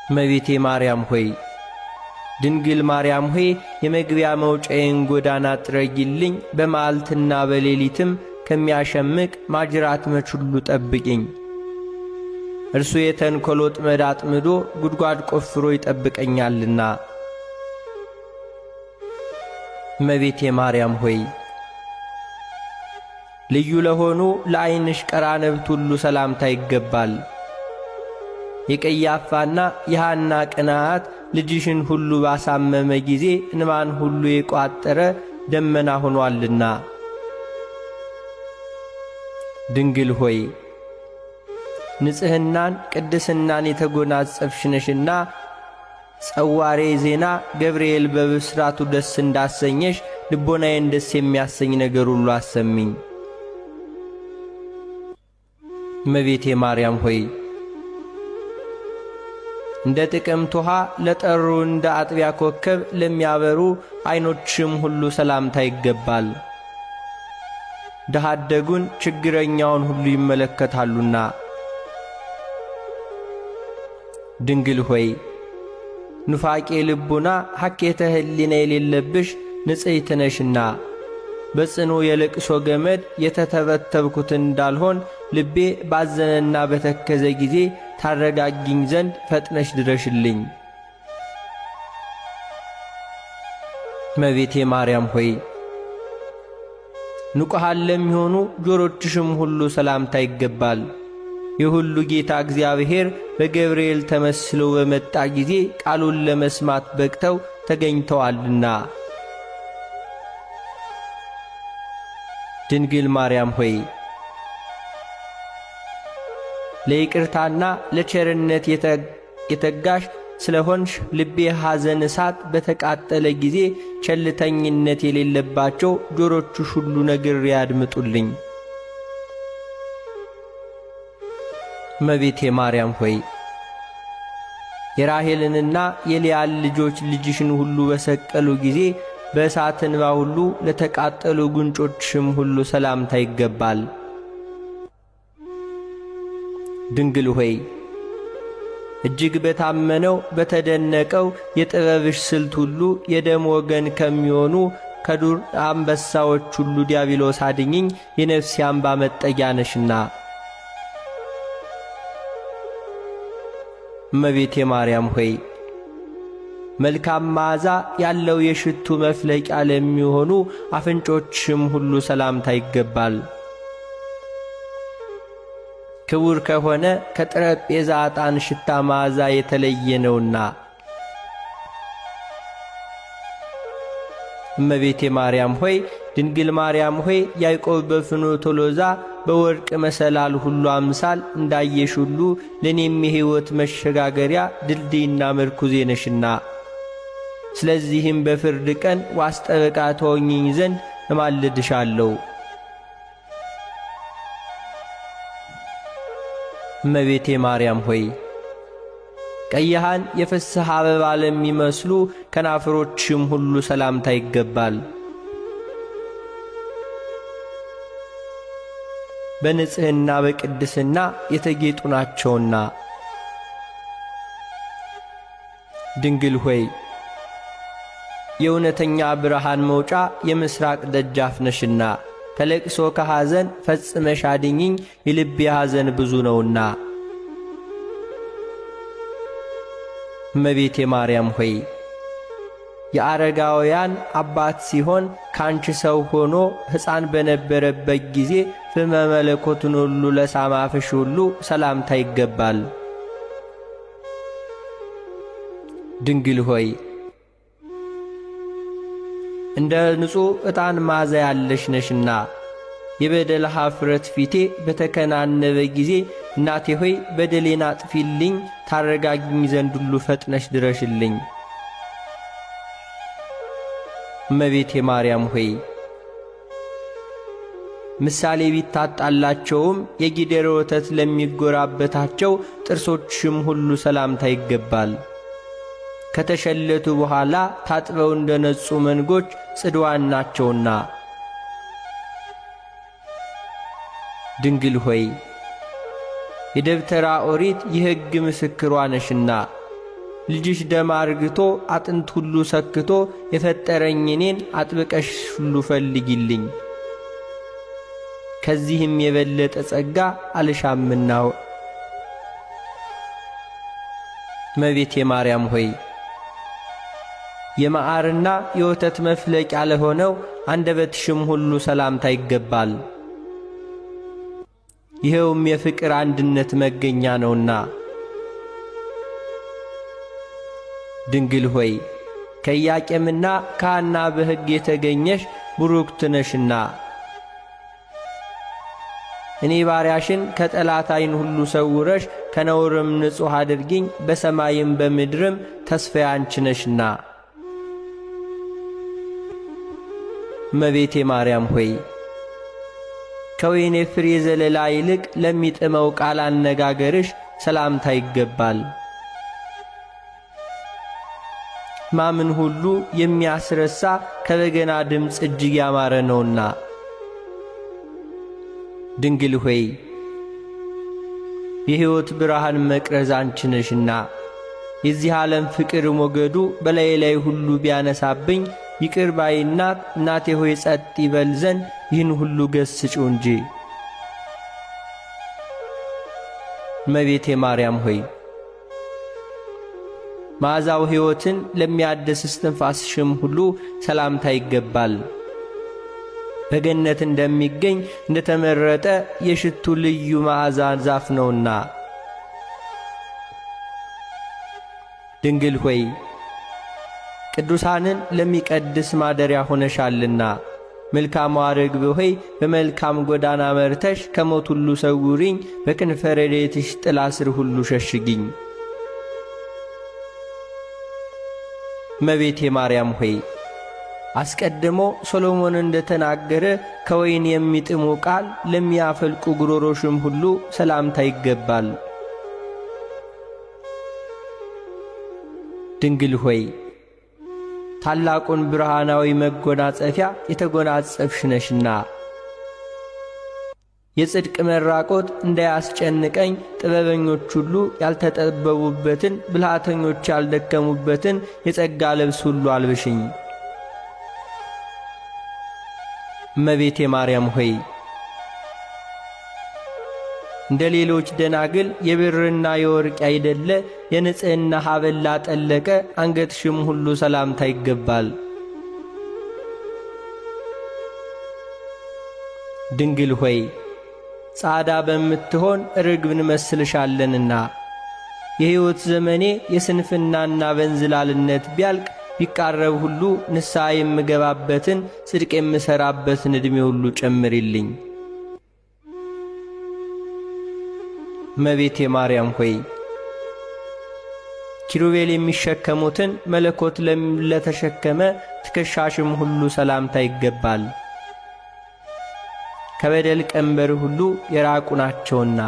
እመቤቴ ማርያም ሆይ፣ ድንግል ማርያም ሆይ፣ የመግቢያ መውጫዬን ጎዳና ጥረጊልኝ፣ በመዓልትና በሌሊትም ከሚያሸምቅ ማጅራት መች ሁሉ ጠብቂኝ። እርሱ የተንኰል ወጥመድ አጥምዶ ጉድጓድ ቆፍሮ ይጠብቀኛልና። እመቤቴ ማርያም ሆይ፣ ልዩ ለሆኑ ለዐይንሽ ቀራንብት ሁሉ ሰላምታ ይገባል። የቀያፋና የሐና ቅንዓት ልጅሽን ሁሉ ባሳመመ ጊዜ እንባን ሁሉ የቋጠረ ደመና ሆኗልና። ድንግል ሆይ፣ ንጽሕናን ቅድስናን የተጎናጸፍሽ ነሽና ጸዋሬ ዜና ገብርኤል በብስራቱ ደስ እንዳሰኘሽ ልቦናዬን ደስ የሚያሰኝ ነገር ሁሉ አሰሚኝ። እመቤቴ ማርያም ሆይ፣ እንደ ጥቅምት ውሃ ለጠሩ እንደ አጥቢያ ኮከብ ለሚያበሩ ዐይኖችም ሁሉ ሰላምታ ይገባል። ድሀ አደጉን ችግረኛውን ሁሉ ይመለከታሉና። ድንግል ሆይ፣ ኑፋቄ ልቡና ሐኬተ ሕሊና የሌለብሽ ንጽሕት ነሽና በጽኑ የልቅሶ ገመድ የተተበተብኩት እንዳልሆን ልቤ ባዘነና በተከዘ ጊዜ ታረጋጊኝ ዘንድ ፈጥነሽ ድረሽልኝ። እመቤቴ ማርያም ሆይ፣ ንቁሃን ለሚሆኑ ጆሮችሽም ሁሉ ሰላምታ ይገባል። የሁሉ ጌታ እግዚአብሔር በገብርኤል ተመስሎ በመጣ ጊዜ ቃሉን ለመስማት በቅተው ተገኝተዋልና። ድንግል ማርያም ሆይ፣ ለይቅርታና ለቸርነት የተጋሽ ስለሆንሽ ልቤ ሐዘን እሳት በተቃጠለ ጊዜ ቸልተኝነት የሌለባቸው ጆሮችሽ ሁሉ ነግሬ ያድምጡልኝ። እመቤቴ ማርያም ሆይ፣ የራሔልንና የልያን ልጆች ልጅሽን ሁሉ በሰቀሉ ጊዜ በእሳት እንባ ሁሉ ለተቃጠሉ ጉንጮችሽም ሁሉ ሰላምታ ይገባል። ድንግል ሆይ፣ እጅግ በታመነው በተደነቀው የጥበብሽ ስልት ሁሉ የደም ወገን ከሚሆኑ ከዱር አንበሳዎች ሁሉ ዲያብሎስ አድኝኝ፣ የነፍሴ አምባ መጠጊያ ነሽና። እመቤቴ ማርያም ሆይ፣ መልካም መዓዛ ያለው የሽቱ መፍለቂያ ለሚሆኑ አፍንጮችሽም ሁሉ ሰላምታ ይገባል። ክቡር ከሆነ ከጠረጴዛ ዕጣን ሽታ መዓዛ የተለየ ነውና። እመቤቴ ማርያም ሆይ፣ ድንግል ማርያም ሆይ፣ ያዕቆብ በፍኖተ ሎዛ በወርቅ መሰላል ሁሉ አምሳል እንዳየሽ ሁሉ ለእኔም የሕይወት መሸጋገሪያ ድልድይና ምርኩዜ ነሽና፣ ስለዚህም በፍርድ ቀን ዋስ ጠበቃ ትሆኚኝ ዘንድ እማልድሻለሁ። እመቤቴ ማርያም ሆይ፣ ቀይሃን የፍስሐ አበባ ለሚመስሉ ከናፍሮችም ሁሉ ሰላምታ ይገባል። በንጽሕና በቅድስና የተጌጡ ናቸውና። ድንግል ሆይ፣ የእውነተኛ ብርሃን መውጫ የምሥራቅ ደጃፍ ነሽና ከለቅሶ ከሐዘን ፈጽመሽ አድኝኝ፣ የልቤ ሐዘን ብዙ ነውና። እመቤቴ ማርያም ሆይ፣ የአረጋውያን አባት ሲሆን ካንቺ ሰው ሆኖ ሕፃን በነበረበት ጊዜ ፍመ መለኮቱን ሁሉ ለሳማፍሽ ሁሉ ሰላምታ ይገባል። ድንግል ሆይ፣ እንደ ንጹሕ ዕጣን መዓዛ ያለሽ ነሽና የበደል ኀፍረት ፊቴ በተከናነበ ጊዜ እናቴ ሆይ በደሌን አጥፊልኝ፣ ታረጋግኝ ዘንድ ሁሉ ፈጥነሽ ድረሽልኝ። እመቤቴ ማርያም ሆይ፣ ምሳሌ ቢታጣላቸውም የጊደር ወተት ለሚጎራበታቸው ጥርሶችሽም ሁሉ ሰላምታ ይገባል። ከተሸለቱ በኋላ ታጥበው እንደ ነጹ መንጎች ጽድዋን ናቸውና። ድንግል ሆይ፣ የደብተራ ኦሪት የሕግ ምስክሯ ነሽና ልጅሽ ደም አርግቶ አጥንት ሁሉ ሰክቶ የፈጠረኝ እኔን አጥብቀሽ ሁሉ ፈልጊልኝ። ከዚህም የበለጠ ጸጋ አልሻምና። እመቤቴ ማርያም ሆይ የመዓርና የወተት መፍለቂያ ለሆነው አንደበትሽም ሁሉ ሰላምታ ይገባል። ይኸውም የፍቅር አንድነት መገኛ ነውና። ድንግል ሆይ ከኢያቄምና ከሐና በሕግ የተገኘሽ ቡሩክት ነሽና እኔ ባሪያሽን ከጠላት ዓይን ሁሉ ሰውረሽ ከነውርም ንጹሕ አድርጊኝ፣ በሰማይም በምድርም ተስፋዬ አንቺ ነሽና። እመቤቴ ማርያም ሆይ ከወይኔ ፍሬ ዘለላ ይልቅ ለሚጥመው ቃል አነጋገርሽ ሰላምታ ይገባል። ማምን ሁሉ የሚያስረሳ ከበገና ድምፅ እጅግ ያማረ ነውና። ድንግል ሆይ የሕይወት ብርሃን መቅረዝ አንቺ ነሽና የዚህ ዓለም ፍቅር ሞገዱ በላዬ ላይ ሁሉ ቢያነሳብኝ ይቅር ባይ እናት እናቴ ሆይ ጸጥ ይበል ዘንድ ይህን ሁሉ ገስጪው እንጂ። እመቤቴ ማርያም ሆይ መዓዛው ሕይወትን ለሚያድስ እስትንፋስሽም ሁሉ ሰላምታ ይገባል። በገነት እንደሚገኝ እንደተመረጠ የሽቱ ልዩ መዓዛ ዛፍ ነውና። ድንግል ሆይ ቅዱሳንን ለሚቀድስ ማደሪያ ሆነሻልና መልካሟ ርግብ ሆይ በመልካም ጎዳና መርተሽ ከሞት ሁሉ ሰውሪኝ፣ በክንፈ ረድኤትሽ ጥላ ስር ሁሉ ሸሽጊኝ። እመቤቴ ማርያም ሆይ አስቀድሞ ሶሎሞን እንደተናገረ ከወይን የሚጥሙ ቃል ለሚያፈልቁ ጉሮሮሽም ሁሉ ሰላምታ ይገባል። ድንግል ሆይ ታላቁን ብርሃናዊ መጎናጸፊያ የተጎናጸፍሽ ነሽና የጽድቅ መራቆት እንዳያስጨንቀኝ ጥበበኞች ሁሉ ያልተጠበቡበትን ብልሃተኞች ያልደከሙበትን የጸጋ ልብስ ሁሉ አልብሽኝ። እመቤቴ ማርያም ሆይ እንደ ሌሎች ደናግል የብርና የወርቅ አይደለ የንጽሕና ሐብል ላጠለቀ አንገትሽም ሁሉ ሰላምታ ይገባል። ድንግል ሆይ ጻዳ በምትሆን ርግብ እንመስልሻለንና የሕይወት ዘመኔ የስንፍናና በእንዝላልነት ቢያልቅ ቢቃረብ ሁሉ ንስሐ የምገባበትን ጽድቅ የምሠራበትን ዕድሜ ሁሉ ጨምሪልኝ። እመቤቴ ማርያም ሆይ ኪሩቤል የሚሸከሙትን መለኮት ለተሸከመ ትከሻሽም ሁሉ ሰላምታ ይገባል። ከበደል ቀንበር ሁሉ የራቁ ናቸውና